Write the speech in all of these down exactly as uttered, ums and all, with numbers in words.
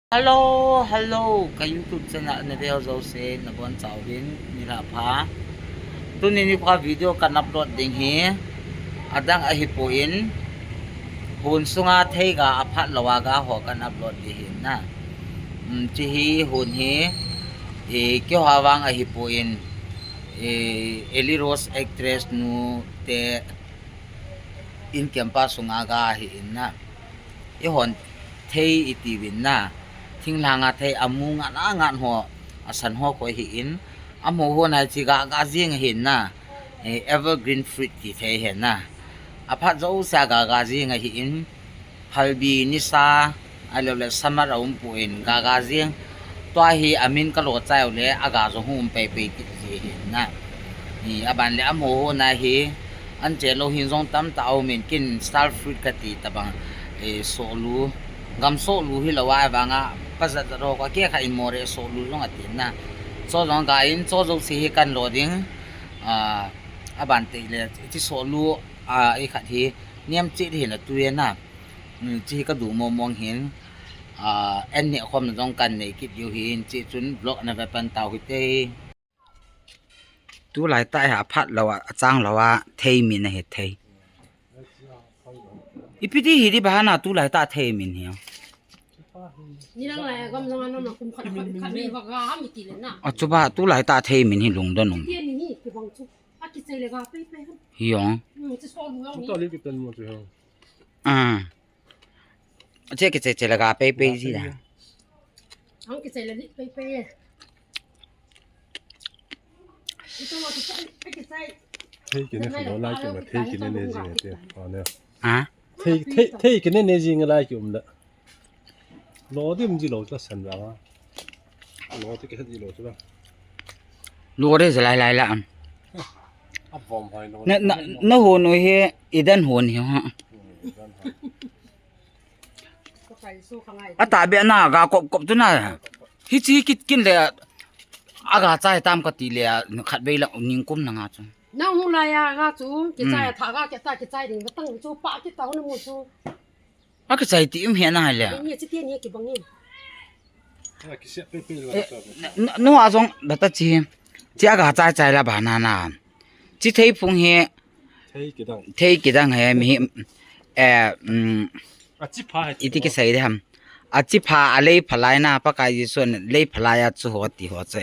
Hello, hello, ka YouTube channel na veu jouse, nabonchauvin nilhah pha. Tuni nikho video ka upload ding hi, adang ahipon, hon sunga theiga aphat louva ga ho ka upload ding ahi na. Um, hiche hi hon hi, eh, keiho vang ahipon, eh, Ellie Rose actress nu te in camp a sunga ga ahi in na. Eihon thei iti uvin na. Thinglhanga thei amu ngat a ngat ho, asan ho koi ahi in. Amaho hon a hiche ga, ga jing ahi na. Eh, evergreen fruit ti thei ahi na. Aphat jouse a ga, ga jing ahi in. Phalbi nisa, ahilouleh summer a umpon ga ga jing. Tua hi amin ka lo chai uleh, aga jong hung um peipei ti ji ahi na. Hi, aban le amaho hon a hi, anche lou hin jong tamtah aum in kin star fruit kati tabang, eh, sohlu. Gam sohlu hilou a vanga, pajat jat ho koi kei khat in Moreh sohlu jong ati na. Chu jong ga in, chu jouse hi kan lo ding. Ah, aban teng le, hiche sohlu, ah, ikhat hi, niam cheh hi na tu e na. Hmm, hiche hi ka duh mong mong hin, ah, an neh khomna jong kan nei kit diu hin, hiche chun vlog na ve pan tau hite. Tulai tah hi aphat louva, achang louva, thei min ahi thei. Ipi ti hi di ba na tulai tah thei min hi. Ni lang lai gam jong anom na kum khat khat khat ni va ga mi ti le na. A chu ba tulai tah thei min hi lungdon um. Ti ni hi kibang chu. Akichai le ga peipei ham. Hi jong. Hmm, chu sohlu jong ni. Tah le kitan mo chu ha. Ah. Che kichai chai le ga peipei ji da. Ang kichai le ni peipei. Ito mo kichai, kichai. Thei kine kha lo lai ki ma thei kine ne jing ate. Ah, ne. Ha? Thei, thei, thei kine ne jing lai ki um da. Lo dim ji lou chu san la. Lo ti ke ji lou chu la. Lo de ja lai lai la am. A vom hoi lo. Na, na, na hon u hi, i dan hon hi ha. Hmm, i dan hon. Atah beh na ga kop kop tu na. Hiche kit kin le. Aga chai tam kati le, khatvei la ningkum na nga chu. Nang hung lai a ga chu, kichai a tha ga kita kichai ding, tang chu pa kita hung mu chu. Akichai ti um hi na le. Ni chi ti ni kibang ni. Ah, kisiah peipei lo. Eh, chu. Na, na, nu a jong bata chi. Chi aga chai chai la ba na na. Chi thei phung hi. Thei kidang. Thei kidang he mi hi, eh, um, a chi pha he iti kisei de ham. A chi pha a lei phalai na Pakai Jesu lei phalai a chu ho ti ho che.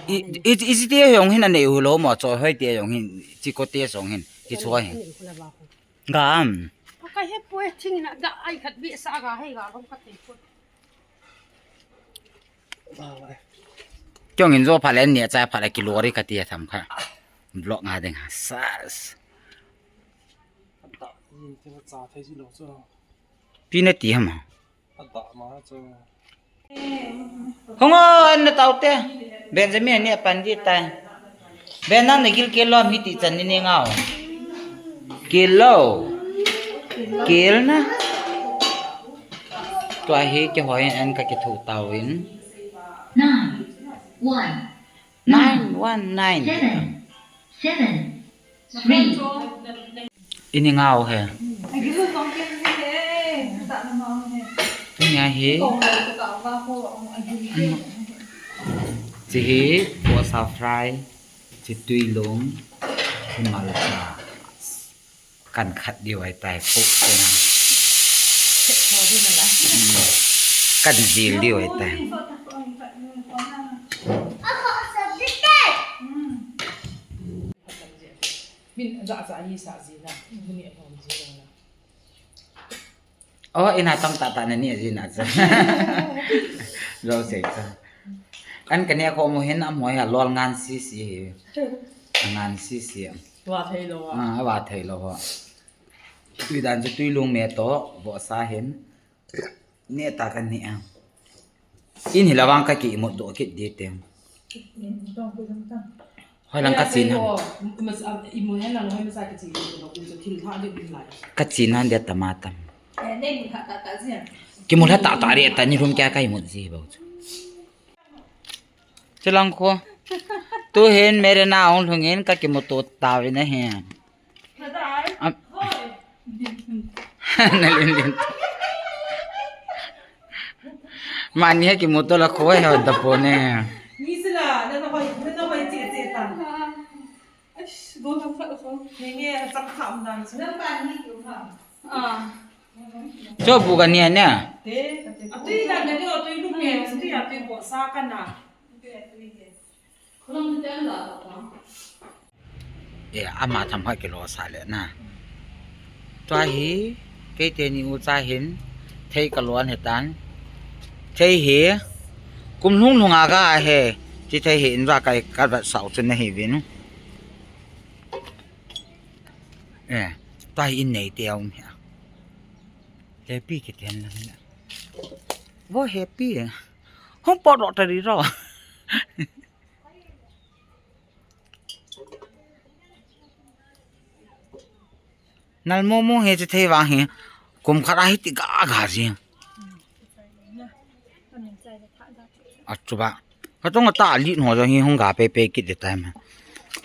I, i, i, i ti jong hin a nei u lo mo chu hoi ti jong hin chi ko ti jong hin ti chu hin. Gam. Pakai he poi thing na da ai khat bi sa ga he ga gam khat te ko. Chong in jo pha le ni cha pha le kilori kati a tham kha. Vlog nga ding ha sas. Pi na ti ham. Hong o, an na tau te. Benjamin ni a pan di tai. Ben nang na gil kel lom hi ti chan ni ni ngau. Kel lo. Kel na. Tua hi kihoi an ka kithu tau in. Nine, one, nine, one, nine. Seven, seven, three. Ini ngau he. Ini ahi. Chi hi posa fry, chi tuilung, chi malcha. Kan khat diu ahi tai, cook te na. Kan jil diu ahi tai. Min ja ja hi sa ji na, min ni hom ji na. Oh, ina tam ta ta na ni ji na cha. Lo se cha. An ka ne ko mo hin am hoi ha lol ngan si si hi. Ngan si si. Wa thei lo wa. Ah, wa thei lo wa. Tui dan chu tuilung me to, vohsa hin. Neh ta kan neh a. In hi la vang ka ki imut doh kit di teng. Hoi lang ka chin ham. Ka chin han dia tama tam. Ki mu la ta ta re ta ni rum kya ka imut ji bau chu. Chilang kho. Tu hin mere na ong lhung in ka kimuto ta ve na hin. Am. Na lin lin. Mani he kimuto la khoi ho da po ne. Ni sila, na na hoi, na na hoi che che ta. Ai, do lam khat ko. Ni nge chang tham dan. Na pa ni kiu ha. Ah. Cho bu ka ni ne. Te, ka te. Atui dan ne, atui lu ne, atui atui ko sa ka na. Atui atui ke. Khulam te la ta. E, ama tham khat kilo sa le na. Tua hi, kei teni u cha hin, thei ka lon he tan. Thei hi, kum lhung lhung a ga he, ti thei hi in va kai ka vat sau chu na hi vin. E, tua hi in nei te um he. Te pi ki ten lang na. Vo he pi. Hong po ro ta ri ro. Nal mo mo he che thei vang hi. Kum khat a hi ti ga ga ji. A chu ba. Ka tong ta li no jo hi hung ga pe pe kit de tai ma.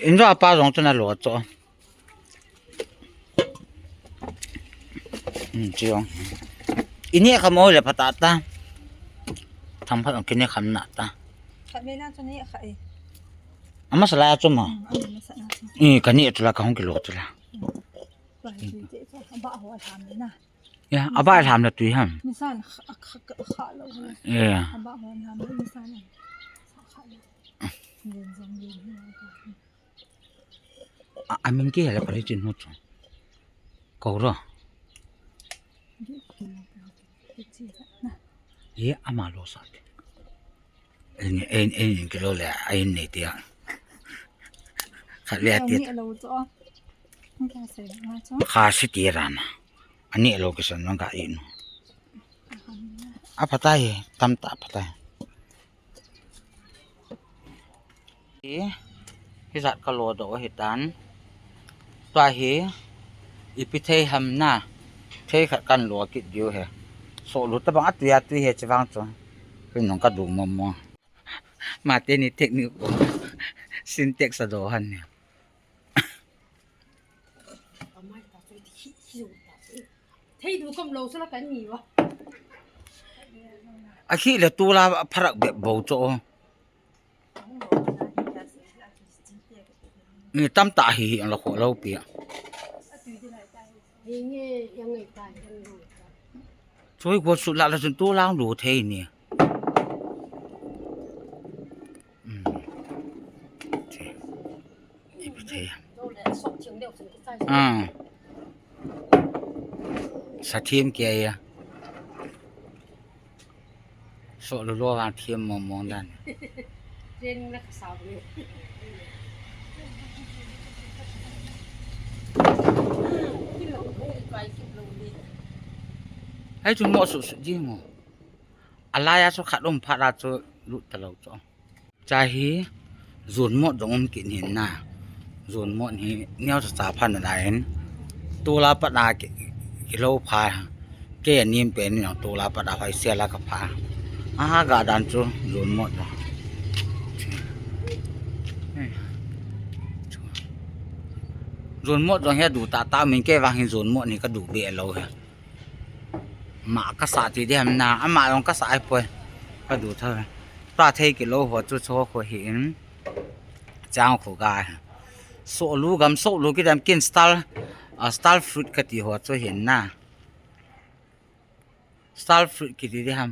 In jo pa jong chu na lo cho. Hmm, chiong. Ini ka mo le pata ta. Tham phat kini kham na ta. Khat me na chu ni kha e. Ama sala chu ma. Hmm, ama sala chu. I kani chu la ka hong kilo chu la. Ba hi te chu ba ho tham le na. Ya, aba tham la tui ham. Nisan kha kha kha lo. Ya. Ba ho tham le nisan. Kha lo. Len jong len hi ka. A, a min ki hela pali chin hu chu. Ko ro. Ye ama lo sa te. En, en, en, en kilo le, a en nei te a. Kha le te. Ni lo chu. Ni ka se ma chu. Kha si ti rana. Ani lo kisan nang ka inu. A phatai, tam ta phatai. Hi, hijat ka lo do hi tan. Tua hi, ipi thei ham na. Thei khat kan lo kit diu he. So lu ta bang atui atui he chi vang chu. Hi nong ka du mo mo. Ma te ni tek ni ko. Sin tek sa do han ni. Thei du kom lo sala kan ni wa. A khi le tu la pharak be bo cho. Ni tam ta hi hi la kho lo pi. Ni nge yang ngai ta yang lo. Choi ko su la la sun tu la lo thei ni. Hmm. Ipi thei. Ah. Sa thiem kia ya. So lo lo vang thiem mong mong dan. Ren na ka sa ni. Ai chu mo su su ji mo. Alai a chu khat um phat a chu lut ta lo chu. Cha hi, zun mot jong um kit hin na. Zun mot hi, neo cha cha phan na hin. Tu la pat a ki, ki lo pha. Ke nim pen ni tu la pat a hoi sia la ka pha. A ha ga dan chu, zun mot jong. Zun mot jong he du ta ta min ke vang hin zun mot ni ka du be lo he. Ma ka sa ti dem na, ama long ka sa ai poi. Ka du tho. Ta thei ki lo ho chu cho kho hi in. Chang kho ga. So lu gam so lu ki dam kin star, ah, star fruit ka ti ho chu hin na. Star fruit ki ti di ham.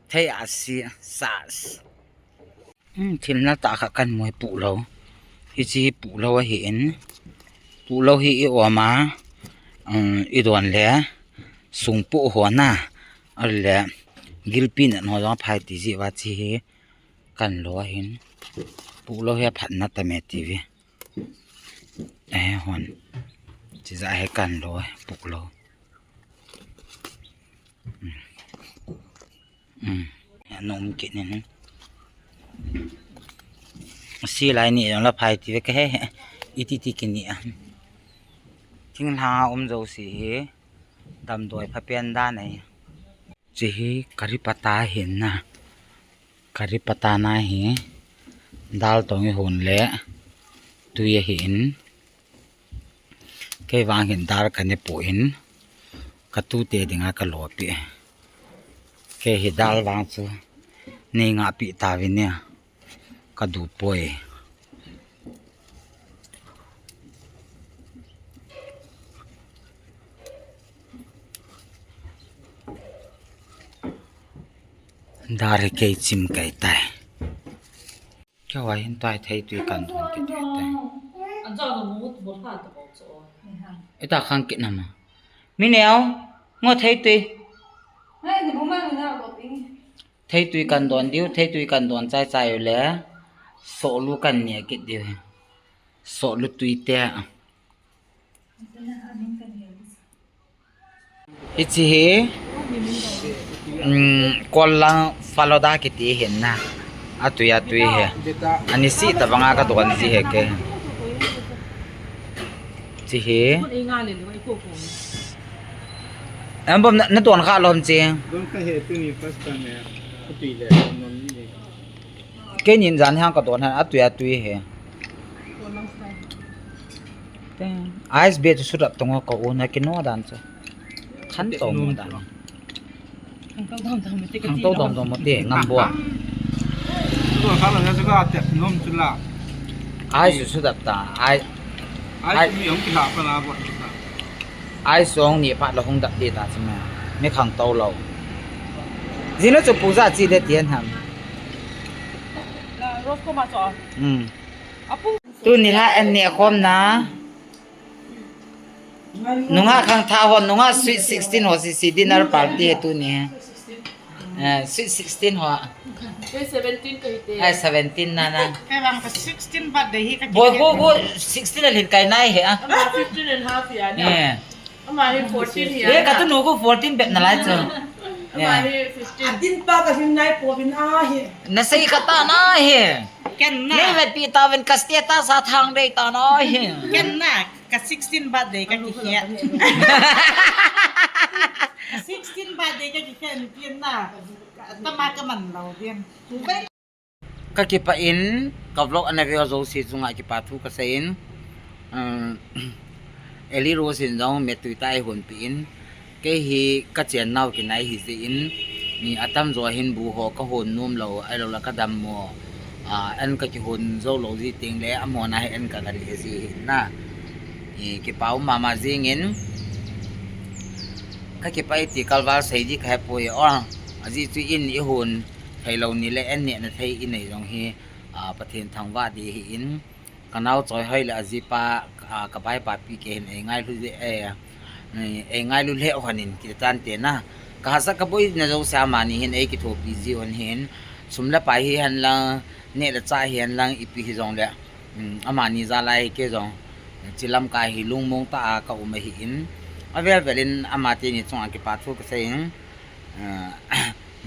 Thei a si sa. Hmm, thil na ta kha kan moi pu lo. Hi chi pu lo a hi in. Pu lo hi i om a. Um, i don le. Sung pu ho na. A le. Gilpi na no jong phai ti ji va chi hi. Kan lo a hin. Pu lo hi a phat na ta me ti vi. Eh, hon. Chi za he kan lo, puk lo. Hmm. Hmm. Ya nom kit nin. Si lai ni la phai ti ve ka he. Iti ti kini a. Thing la um jo si he. Dam doi pha pen da nei. Chi hi kari pata hin na. Kari pata na hi dal tong i hun le tui a hin. Kei vang hin dal ka ne pu in ka tu te dinga ka lo pi. Hiche hi dal vang chu nei ngahpi tauvin nia. Ka du poi. Dal hi kei chim kei tai. Kei vai hin tai theitui kan don kei tai. Ita khang kit nama. Mi neo, ngo theitui. Theitui kan don diu, theitui kan don chai chai u le. Sohlu kan ne kit diu. Sohlu tui te. Hiche hi, um, kol lang faloda kiti hin na. Atui atui hi. Ani si tabanga ka don ji hi kei. Hiche hi. Em bom na, na don kha lom chi. Don kha he tuni first time he. Atui le nom ni. Kei nin jan hang ka don han atui atui hi. Ice be chu sudap tong ka u na kino dan chu. Khan to mo dan. Khang to dom dom mo te ngam bo. Don kha la chu ka te nom chu la. Ice chu sudap ta. Ice mi ong ki la pa na bo. Ice ong ni pa la hung dap de ta chu ma. Mi khang to lo. Jinu chu puja chi de tian ham. Rose ko ma cho. Hmm. Tuni la an ne khom na. Nungah khangthah ho, nungah sweet sixteen ho si, si dinner party he tuni he. Eh, sweet sixteen ho. Kei seventeen ka hi te. Ai, seventeen na na. Kei vang ka sixteen birthday hi ka. Boy, go, go, sixteen alhin kai nai he a. Ama fifteen and half ya ni. Eh. Ama hi fourteen ya. Eh, ka tu nu ko fourteen bep na lai chu. Ama hi fifteen. Atin pa ka hin nai po bin a hi. Na sei ka ta na he. Ken na. Nei vet pi ta ven ka status a thang dei ta na he. Ken na. Ka sixteen birthday ka kikhen. Ka sixteen birthday ka kikhen pian na. Tama ka man lo pian. Ka kipah in, ka vlog ana ve ho jouse chunga kipa thu ka sei in. Um, Eli Rose in jong metui tah a ei hon pi in. Kei hi ka chennau kinai hi jeh in, mi atamjo hin bu ho ka hon nom lou, ahilou le ka dammo, a, an ka kihon jou lou ji teng le, amona hi an ka gan hi ji hi na. I, kipa um mama jing in, ka kipah e ti kalval sei di ka hepoi o, ajeh chu in i hon thei lou ni le, an nehna thei i nei jong hi, a, Pathen thangvah di hi in, Ka nao Choihoi le ajipa, a, ka baipa pi kei hin ei ngailu je, eh, ei ngailu le hon in kiti tan te na. Ka hahsat ka boina jouse amani hin ei kithopi ji hon hin. Sum le pai hihen lang, neh le chah hihen lang, ipi hijong le, um, amani jal a hi kei jong, chilam ka hi lungmong tah a ka um ahi in. Avel vel in ama teni chunga kipa thu ka sei in. Ah,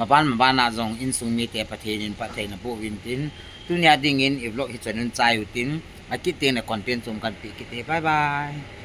maban maban a jong insung mite Pathen in phattheina boh uvin tin, tunia dingin i vlog hi chun chai u tin, akit teng le content chom kan pe kit e. Bye bye.